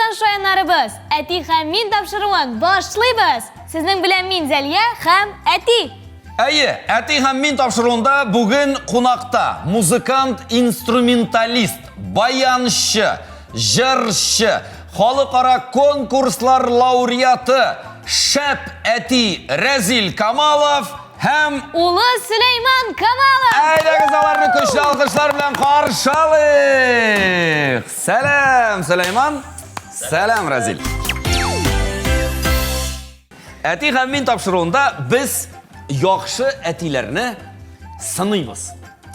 Арыслан шаяннарыбыз, әти һәм мин тапшыруын башлыйбыз. Сезнең белән мин Зәлия һәм әти. Әйе, әти һәм мин тапшыруында бүген кунакта музыкант-инструменталист, баянчы, җырчы, халыкара конкурслар лауреаты, шәп әти Рәзил Камалов һәм улы Сөләйман Камалов. Әйдәгез аларны көчле алкышлар белән каршы алыйк. Сәлам, Сөләйман. Сәлам, Рәзил. Әти һәм мин тапшыруында без яхшы әтиләрне сыныйбыз.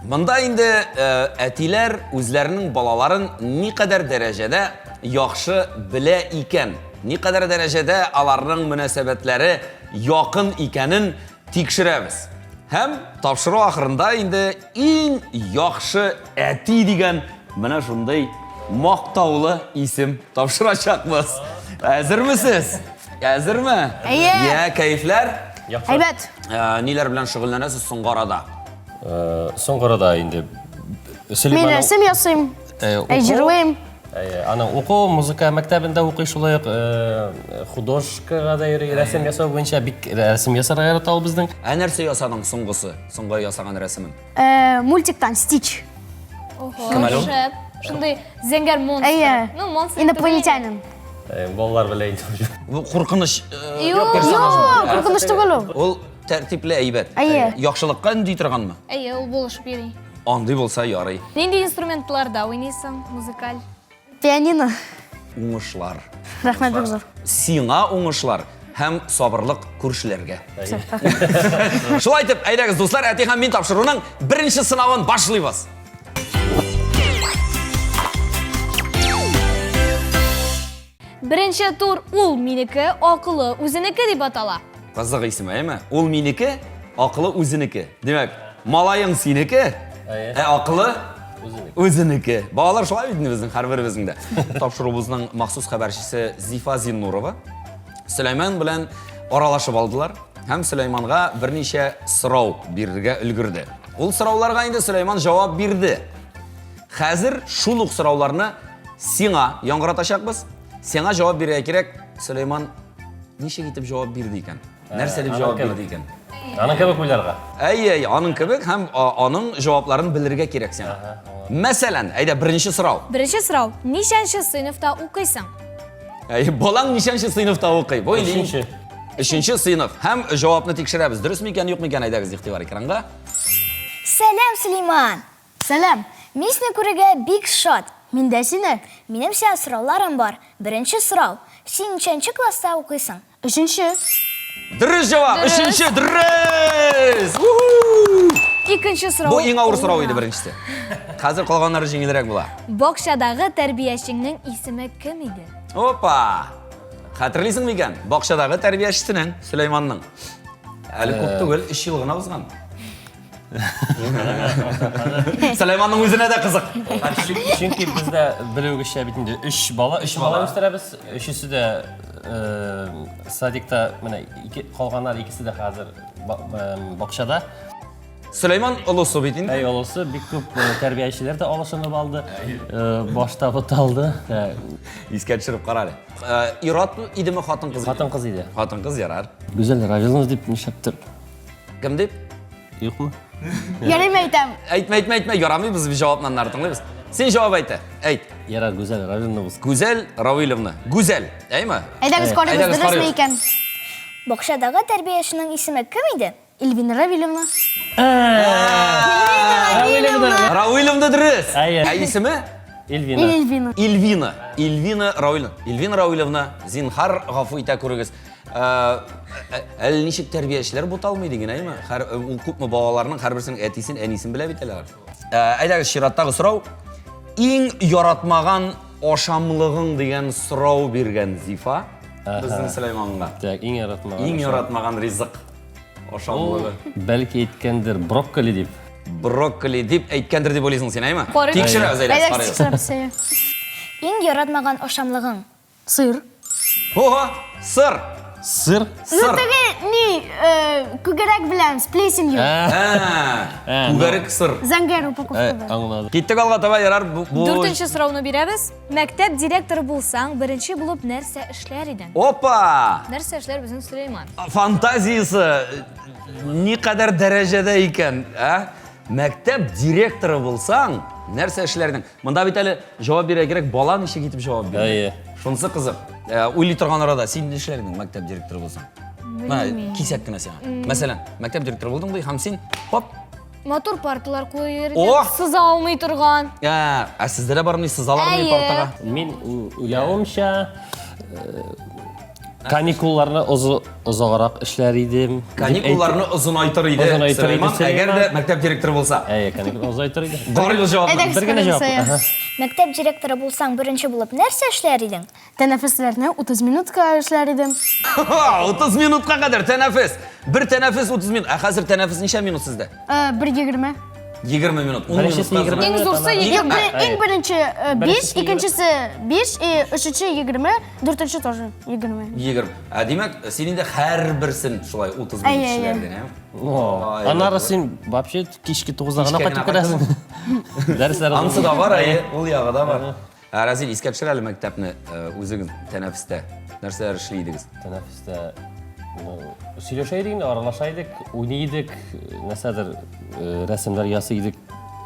Монда инде э, әтиләр үзләренең балаларын никадәр дәрәҗәдә яхшы белә икән, никадәр дәрәҗәдә аларның мөнәсәбәтләре якын икәнен тикшерәбез. Һәм тапшыру ахырында инде иң яхшы әти дигән менә шундый мактаулы исем тапшырачакбыз. Әзермесез? Әзерме? Әйе. Я, кәефләр? Яхшы. Әйбәт. Ә, ниләр белән шөгыльләнәсез соңгы арада? Э, Соңгы арада инде Мин Сөләйманның рәсем ясыйм. Э, Әй, җырлыйм. Әйе, аның уку музыка мәктәбендә укый шулай ук э, художкага да йөри, рәсем ясау буенча бик рәсем ясарга ярата ул безнең. Ә нәрсә ясадың соңгысы? Соңгы ясаган рәсемең? Э, мультиктан Стич. Ого, Кем әле ул? шәп. Шундый зәңгәр монстр. Әйе. Ну, монстр. Инопланетянин. Э, Балалар белән инде. Бу куркыныч э, Юк, персонажмы? Юк, куркыныч түгел ул. Ул тәртипле әйбәт. Әйе. Яхшылыкка өнди торганмы? Әйе, ул булышып йөри. Андый булса ярый. Нинди инструментларда уйныйсың, музыкаль? Пианино. Уңышлар. Рәхмәт бик зур. Сиңа уңышлар һәм сабырлык күршеләргә. Шулай итеп, әйдәгез, дуслар, әти һәм мин тапшыруның беренче сынавын башлыйбыз. Беренче тур ул минеке, акылы үзенеке дип атала. Кызык исем, әйеме? Ул минеке, акылы үзенеке. Димәк, малаең синеке, ә акылы үзенеке. Балалар шулай бит инде безнең һәрберебезнең дә. Тапшыруыбызның махсус хәбәрчесе Зифа Зиннурова Сөләйман белән аралашып алдылар һәм Сөләйманга берничә сорау бирергә өлгерде. Ул сорауларга инде Сөләйман җавап бирде. Хәзер шул ук сорауларны Сиңа яңгыратачакбыз. Сиңа җавап бирергә кирәк. Сөләйман ничек итеп җавап бирде икән? Нәрсә дип җавап бирде икән? Аның кебек уйларга. Әйе, әйе, аның кебек һәм аның җавапларын белергә кирәк сиңа. Мәсәлән, әйдә беренче сорау. Беренче сорау. Ничәнче сыйныфта укыйсың? Әйе, балаң ничәнче сыйныфта укый? Бу инде Өченче. Өченче сыйныф. Һәм җавапны тикшерәбез. Дөрес микән, юк микән? Әйдәгез игътибар экранга. Сәлам, Сөләйман! Сәлам! Мин сине күрергә бик шат. Мин дә сине. Минем сиңа сорауларым бар. Беренче сорау. Син ничәнче класста укыйсың? Өченче. Дөрес җавап! Дөрес. Өченче, дөрес! Уху! Икенче сорау. Бу иң авыр сорау иде беренчесе. Хәзер калганнары җиңелрәк була. Бакчадагы тәрбиячеңнең исеме кем иде? Опа! Хәтерлисең микән? Бакчадагы тәрбиячесенең, Сөләйманның. Әле күп түгел, 3 ел гына узган. Сөләйманның үзенә дә кызык. Чөнки бездә белүегезчә бит инде өч бала, өч бала үстерәбез. Өчесе дә э, садикта, менә ике калганнар икесе дә хәзер э, бакчада. Сөләйман олысы бит инде. Әй, олысы бик күп э, тәрбиячеләр дә алышынып алды. Башта буталды. Искә төшереп кара әле. Ир-ат идеме, хатын-кыз? Хатын-кыз иде. Хатын-кыз ярар. Гүзәл Равиловна дип нишләптер. Кем дип? Юкмы? Ярыйм әйтәм. Әйтмә, әйтмә, әйтмә, ярамый, без җавапны аннары тыңлыйбыз. Син җавап әйт, әйт. Ярар, Гүзәл Равиловна булсын. Гүзәл Равиловна. Гүзәл, әйме? Әйдәгез карыйбыз, Әйдәгез дөресме карыйбыз. икән? Бакчадагы тәрбияченең исеме кем иде? Эльвина Равилевна. Равилевна. Равиловна дөрес. Әйе. Ә исеме? Эльвина. Эльвина. Ильвина. Ильвина Равиловна. Ильвина Равиловна, зинһар гафу итә күрегез. Әле ничек тәрбиячеләр буталмый диген, әйме? Һәр ул күпме балаларның һәрберсенең әтисен, әнисен белә бит әле алар. Әйдәгез, чираттагы сорау. Иң яратмаган ашамлыгың дигән сорау биргән Зифа безнең Сөләйманга. Так, иң яратмаган. Иң яратмаган ризык ашамлыгы. Бәлки әйткәндер брокколи дип. Брокколи дип әйткәндер дип уйлыйсың син, әйме? Карыйбыз. Тикшерәбез, әйдәгез, Әйдәгез карыйбыз. тикшерәбез, әйе. Иң яратмаган ашамлыгың? Сыр. Ого, сыр. Сыр? Сыр. Ну, теге ни, э, күгәрәк белән, с плесенью. Ә, Күгәрек сыр. Зәңгәр упаковкада. Аңладым. Киттек алга таба, ярар. Бу, бу... Дүртенче сорауны бирәбез. Мәктәп директоры булсаң, беренче булып нәрсә эшләр идең? Опа! Нәрсә эшләр безнең Сөләйман? Фантазиясе никадәр дәрәҗәдә икән, ә? Мәктәп директоры булсаң, нәрсә эшләр идең? Монда бит әле җавап бирергә кирәк, бала ничек итеп җавап бирә. Әйе. Шунысы кызык. Э, Уйлый торган арада син нишләр идең мәктәп директоры булсаң? Менә кисәк кенә сиңа. Мәсәлән, мәктәп директоры булдың ди, һәм син хоп, Матур парталар куер О! идем, сыза алмый торган. ә, ә сездә дә бармы сызалармы Әйе. партага? Мин уйлавымча, э, каникулларны озаграк эшләр идем. Каникулларны озынайтыр иде Озынайтыр иде Сөләйман, әгәр дә Сөләйман. мәктәп директоры булса. Әйе, каникул озайтыр иде. Карыйбыз җавапны. Әйдәгез, Бер генә җавап. карыйбыз, Аһа. Мәктәп директоры булсаң, беренче булып нәрсә эшләр идең? Тәнәфесләрне 30 минутка эшләр идем. 30 минутка кадәр тәнәфес. Бер тәнәфес 30 минут. Ә хәзер тәнәфес ничә минут сездә? Э, Бер 20. 20 минут. 10 Беренчесе минутка 20 Иң зурсы минут, Юк, 20. бер- иң беренче 5, Беренчесе икенчесе 5, и өченче 20, дүртенче тоже 20. 20. Ә димәк, син инде һәрберсен шулай 30 минут Әйе, әйе. эшләрдең, ә? О, Ай, Аннары син вообще кичке 9-да гына Кичкә кайтып генә керәсең. Дәресләр Анысы да бар, әйе, ул ягы да бар. Ә Разил, искә төшер әле мәктәпне, үзегез тәнәфестә нәрсәләр эшли идегез? Тәнәфестә ну, сөйләшә идек инде, аралаша идек, уйный идек, нәрсәдер рәсемнәр ясый идек.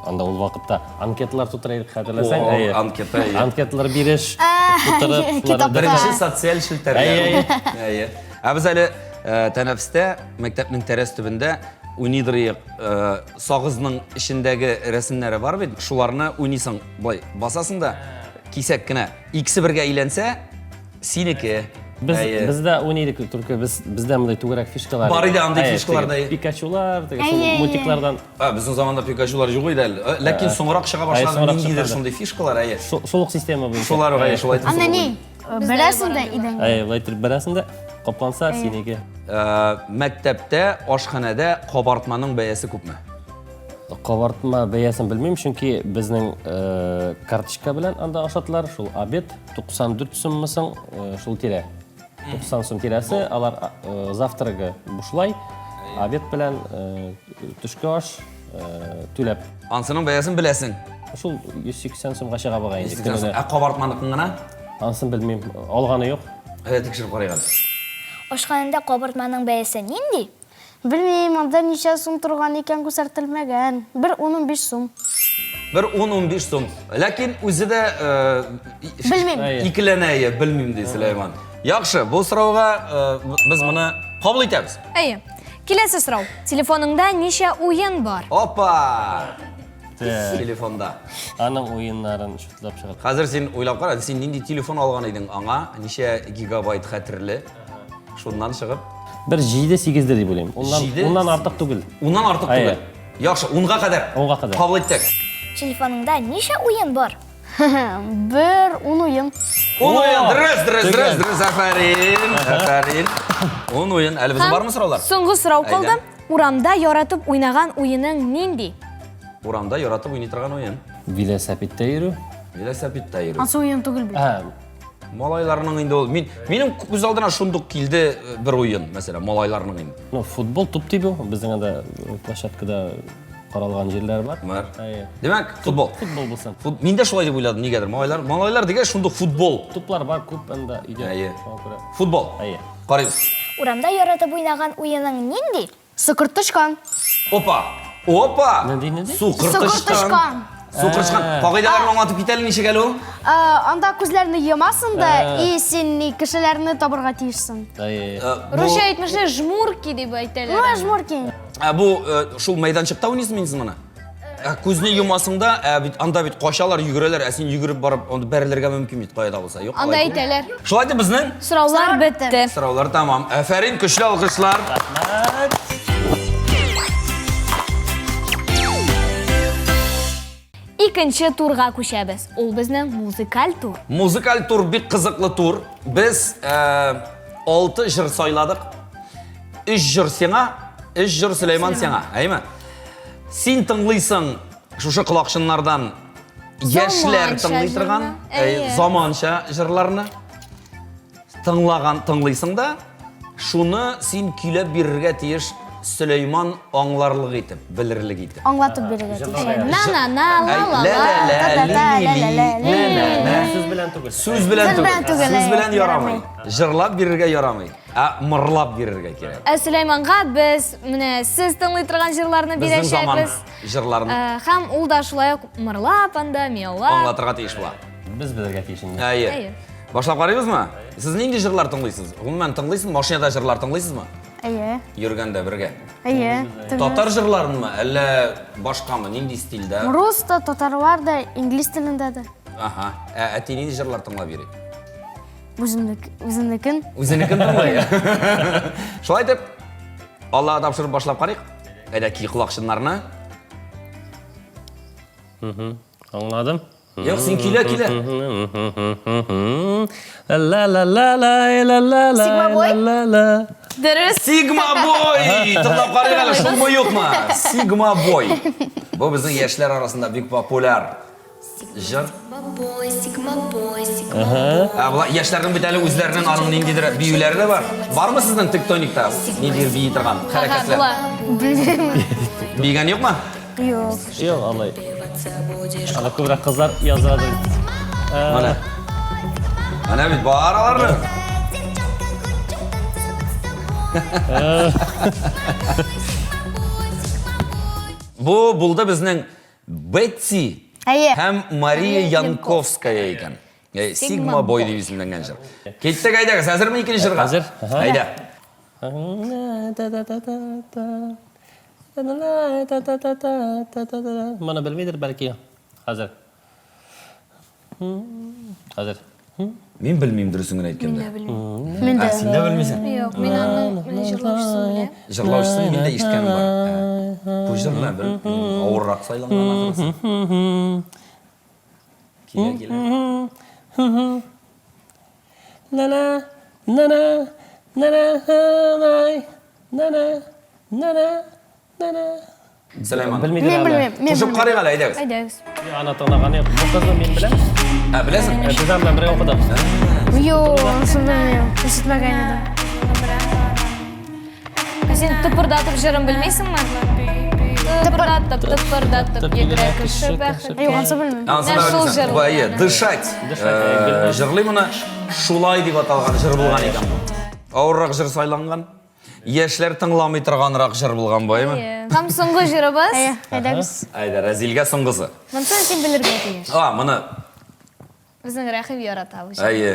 Анда ул вакытта анкеталар тутыра идек, хәтерләсәң. О, Әйе. анкета, әйе. Анкеталар биреш, тутырып, шуларны китапта. Беренче социаль челтәрләр. Әйе, Әйе. Ә без әле тәнәфестә мәктәпнең тәрәз төбендә уйныйдыр идек. Сагызның эчендәге рәсемнәре бар бит, шуларны уйныйсың. Болай басасың да кисәк кенә икесе бергә әйләнсә, синеке. Без Әйе. без дә уйный идек, только без бездә мондый түгәрәк фишкалар. Бар иде андый Әйе, фишкалар теге да, әйе. Пикачулар, теге шул Әйе, әйе. мультиклардан. А, безнең заманда Пикачулар юк иде әле. Э, Ләкин соңрак чыга Әйе, башлады соңрак ниндидер чыкты. шундый фишкалар, әйе. Шул шул ук система буенча. Шулар ук, әйе, шулай итеп. Анда ни? Беләсең дә идең. Әйе, болай итеп берәсең дә, капланса синеке. Э, Мәктәптә, ашханәдә кабартманың бәясе күпме? Кабартма бәясен белмим, чөнки безнең э, карточка белән анда ашатылар, шул обед 94 суммы соң, э, шул тирә. 90 сум тирәсе, алар э, завтрагы бушлай, обед белән э, төшке аш э, түләп. Ансының бәясен беләсең. Шул 180 сумга чыга бугай инде көненә. Ә кабартманыкын гына? Ансын белмим, алганы юк. Әйдә тикшереп карыйк әле. Ашханәдә кабартманың бәясе нинди? Белмим, анда ничә сум торган икән күрсәтелмәгән. Бер 10-15 сум. Бер 10-15 сум. Ләкин үзе дә э, Белмим. икеләнә, әйе, белмим ди Сөләйман. Яхшы, бу сорауга э, без моны кабул итәбез. Әйе. Киләсе сорау. Телефоныңда ничә уен бар? Опа! Телефонда. Аның уеннарын шутлап чыгып. Хәзер син уйлап кара, син нинди телефон алган идең аңа, ничә гигабайт хәтерле? Шуннан чыгып. Бер 7-8 дип уйлыйм. Уннан, Җиде, уннан артык түгел. Уннан артык Әйе. түгел. Яхшы, унга кадәр. Унга кадәр. Кабул иттек. Телефоныңда ничә уен бар? Бер 10 уен. Ун уен, дөрес, дөрес, дөрес, Төгәл. дөрес, афәрин, афәрин. Ун уен. Әле безнең бармы сораулар? Соңгы сорау калды. Әйдә. Урамда яратып уйнаган уеның нинди? Урамда яратып уйный торган уен. Велосипедта йөрү. Велосипедта йөрү. Ансы уен түгел бит. Ә, Малайларның инде ул. Мин минем күз алдына шундук килде э, бер уен, мәсәлән, малайларның инде. ну, футбол туп тибү. Безнең анда э, площадкада каралган җирләр бар. Бар. Әйе. Димәк, футбол. Футбол булсын. Фут... Мин дә шулай дип уйладым, нигәдер. Малайлар, малайлар дигәч шундук футбол. Туплар бар күп анда өйдә. Әйе. Шуңа күрә. Футбол. Әйе. Карыйбыз. Урамда яратып уйнаган уеның нинди? Сыкыртышкан. Опа! Опа! Нинди, нинди? Сукыртышкан. Сукыртышкан. Сукыртышкан. Кагыйдәләрне аңлатып кит әле ничек әле ул? Ә, Анда күзләрне йомасың да, и син ни кешеләрне табырга тиешсең. Әйе. Э, бу- Русча әйтмешли жмурки дип әйтәләр. Ну, жмурки. Ә бу э, шул мәйданчыкта уйныйсың инде моны? Ә күзне йомасың да, ә бит анда бит качалар, йөгерәләр, ә син йөгереп барып анда бәрелергә мөмкин бит кая да булса. Юк. Анда алай түгел. әйтәләр. Шулай итеп безнең Сораулар бетте. сораулар тәмам. Афәрин, көчле алкышлар. Рәхмәт. Икенче турга күчәбез. Ул безнең музыкаль тур. Музыкаль тур бик кызыклы тур. Без э, алты җыр сайладык. Өч җыр сиңа, өч җыр Сөләйман сиңа, әйме? Син тыңлыйсың шушы колакчыннардан яшьләр Заманча тыңлый торган, җырны. Әйе. заманча җырларны. Тыңлаган, тыңлыйсың да. Шуны син көйләп бирергә тиеш Сөләйман аңларлык итеп, белерлек итеп. Аңлатып бирергә тиеш. На-на-на, ла-ла-ла. Лә-лә-лә, ли-ли, на-на-на. Сүз белән түгел. Сүз белән Сүз белән түгел. түгел, Сүз әйе, белән ярамый. ярамый. Җырлап бирергә ярамый, ә мырлап бирергә кирәк. Ә Сөләйманга без менә сез тыңлый торган җырларны Безнең заман бирәчәкбез. җырларын Һәм ул да шулай ук мырлап анда, мияулап. аңлатырга тиеш була. Без белергә тиеш инде. Әйе. Әйе. Башлап карыйбызмы? Сез нинди җырлар тыңлыйсыз? Гомумән тыңлыйсызмы? Машинада җырлар тыңлыйсызмы? Әйе. Йөргәндә бергә. Әйе. Татар җырларынмы, әллә башкамы? Нинди стильдә? Рус та, татарлар да, инглиз телендә дә. Аһа. Ә әти нинди җырлар тыңлап йөри? Үземнек, үземнекен. Үзенекен тыңлый. Шулай итеп, Аллага тапшырып башлап карыйк. Әйдә, ки колакчыннарны. Аңладым. Юк, син көйлә, көйлә. Ла ла ла ла ла ла ла Сигма бой? ла ла. Дөрес. Сигма бой! Тыңлап карыйк әле, шулмы юкмы? Сигма бой. Бу безнең яшьләр арасында бик популяр җыр. Бой, сигма бой, сигма бой. Ә, була яшьләрнең бит әле үзләренең аның ниндидер биюләре дә бар. Бармы сезнең тектоникта ниндидер бии торган хәрәкәтләр? Була. Биегән юкмы? Юк. Юк, алай. Анда күбрәк кызлар яздырады. Менә. Менә бит бар аларны. Бу булды безнең Бетти Әйе. һәм Мария Янковская икән. Сигма бой дип исемләнгән җыр. Киттек, әйдәгез, әзерме икенче җырга? Әзер. Әйдә. Моны белмидер бәлки. Хәзер. Хәзер. Мин белмим дөресен генә әйткәндә. Мин дә. Ә, син дә белмисең? Юк, мин аның менә җырлаучысын беләм. Җырлаучысын мин дә ишеткәнем бар. Бу җыр белән бер авыррак сайланган ахрысы. Килә, килә. На-на, на-на, на-на, на-на, на-на, на-на. Сөләйман. Белмидер Мин аны. белмим. Мин Кушып белмим. карыйк әле, әйдәгез. Әйдәгез. Аны тыңлаган юк. Бу кызны мин беләм. Ә, беләсең? Без аның белән бергә укыдык. Юк, анысын белмим. Ишетмәгән идем. Ә син тыпырдатып җырын белмисеңме? Тыпырдатып, тыпырдатып йөгерә кеше бәхеткә. Юк, анысын белмим. Анысы да Менә шул белмисең. җыр Бу, әйе, аны. Дышать. Дышать, әйе, Җырлый моны. Шулай дип аталган җыр булган икән бу. Авыррак җыр сайланган. Яшьләр тыңламый торганрак җыр булган бу, әйеме? Һәм соңгы җырыбыз. Әйе, әйдәгез. Әйдә, Рәзилгә соңгысы. Монысын син белергә тиеш. А, моны. Безнең Рәхим ярата бу җырны. Әйе.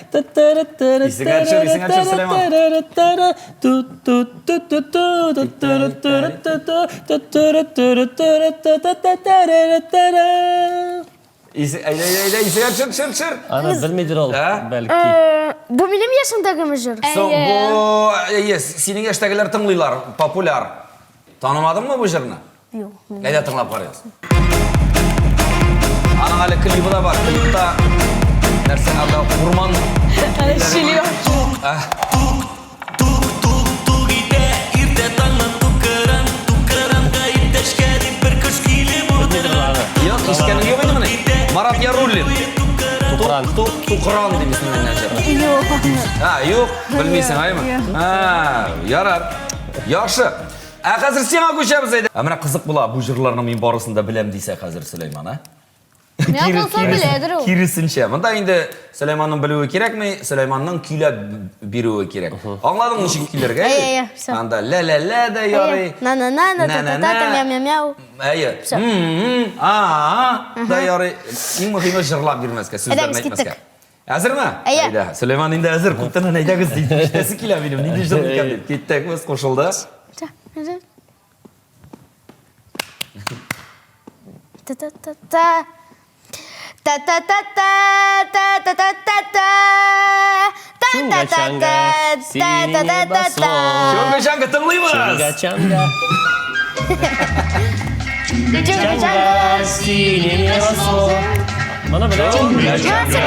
Исеңә төшер, исеңә төшер, Сөләйман. Исе, әйдә, әйдә, әйдә, исеңә төшер, төшер, төшер. Аны белмидер ул, Ә? бәлки. Бу минем яшемдәгеме җыр? Соң, бу, әйе, синең яшьтәгеләр тыңлыйлар, популяр. Танымадыңмы бу җырны? Юк. Әйдә тыңлап карыйбыз. Аның әле клибы да бар. Клипта нәрсә анда урман. Шилио. Тук итә иртә таңнан тукыран Тукыранга иптәшкә дип бер кош килеп утырган Юк, ишеткәнең юк иде моны. Марат Яруллин. Тукран. Тук Тукран дип исемләнгән җыр. Юк. А, юк, белмисең, әйме? А, ярар. Яхшы. Ә хәзер сиңа күчәбез әйдә. Ә менә кызык була, бу җырларны мин барысын да беләм дисә хәзер Сөләйман, ә? Миңа калса беләдер ул. Киресенчә. Монда инде Сөләйманның белүе кирәкми, Сөләйманның көйләп бирүе кирәк. Аңладың ничек көйләргә? Әйе, әйе, всё. Анда лә-лә-лә дә ярый. На-на-на, на-та-та-та, мяу-мяу-мяу. Әйе. М-м, а-а, да ярый. Иң мөһиме җырлап бирмәскә, сүзләрне Әйдәгез, әйтмәскә. киттек. Әзерме? Әйе. Әйдә. Сөләйман инде әзер. Күптәннән әйдәгез дип ишетәсе килә минем. Нинди җыр икән дип. Киттек, без кушылды. Та-та-та-та. Та-та-та-та, та-та-та-та-та. Чунга-чанга, синий Та-та-та-та-та. Чунга-чанга тыңлыйбыз. Чунга-чанга. Чунга-чанга. Чанга, синий небосвод. Моны беләм. Монысын беләм.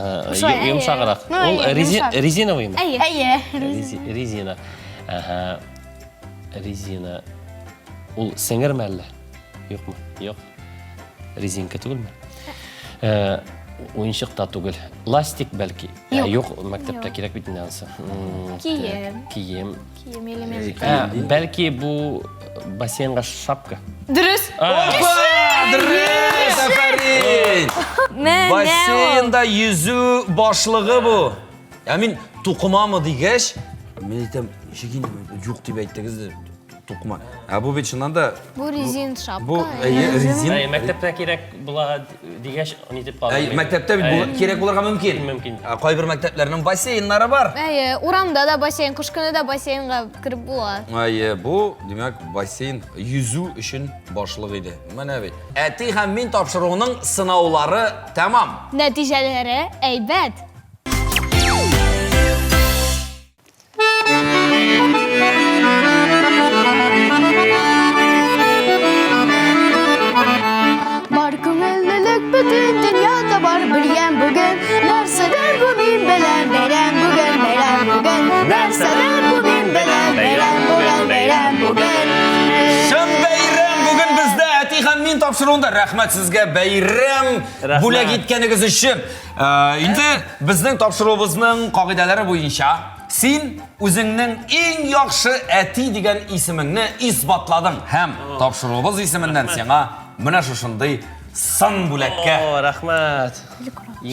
Ага, йомшаграк. Ну, Ул әйе, йомшак. резиновыймы? Әйе. Әйе. Резина. Ага. Резина. Ул сеңерме әллә? Юкмы? Юк. Резинка түгелме? Э, уенчык та түгел. Ластик бәлки. Ә, юк, мәктәптә кирәк бит инде анысы. Кием. Кием. Кием элементы. Ә, бәлки бу бассейнга шапка. Дөрес. Опа! Дөрес! Афәрин! Менә ул. Бассейнда йөзү башлыгы бу. Ә мин тукымамы дигәч, мин әйтәм, ничек инде юк дип әйттегез дә тукыма. Ә бу бит чыннан да Бу резин шапка. бу әйе, резин. Әй, мәктәптә кирәк була дигәч, нитеп калдым. Әй, мәктәптә бит бу кирәк булырга мөмкин. Мөмкин. Ә Кайбер мәктәпләрнең бассейннары бар. Әйе, урамда да бассейн, кыш көне дә бассейнга кереп була. Әйе, бу, димәк, бассейн йөзү өчен башлык иде. Менә бит. Әти һәм мин тапшыруының сынаулары тәмам. Нәтиҗәләре әйбәт. Бар күңеллелек бөтен дөньяда бар бер ямь бүген. Нәрсәдер бу мин белән бәйрәм бүген, бәйрәм бүген. Нәрсәдер бу мин белән бәйрәм бүген, бәйрәм бүген. Чын бәйрәм бүген бездә әти һәм мин тапшыруында. Рәхмәт сезгә бәйрәм бүләк иткәнегез өчен. Э, инде безнең тапшыруыбызның кагыйдәләре буенча син үзеңнең иң яхшы әти дигән исемеңне исбатладың һәм тапшыруыбыз исеменнән сиңа менә шушындый сын бүләккә. О, рәхмәт.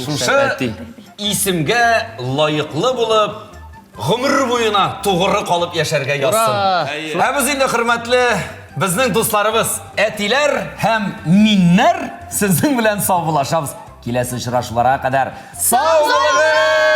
Шушы исемгә лаеклы булып, гомер буена тугры калып яшәргә язсын. Ә без инде хөрмәтле безнең дусларыбыз, әтиләр һәм миннәр сезнең белән саубуллашабыз. Киләсе очрашуларга кадәр сау булыгыз!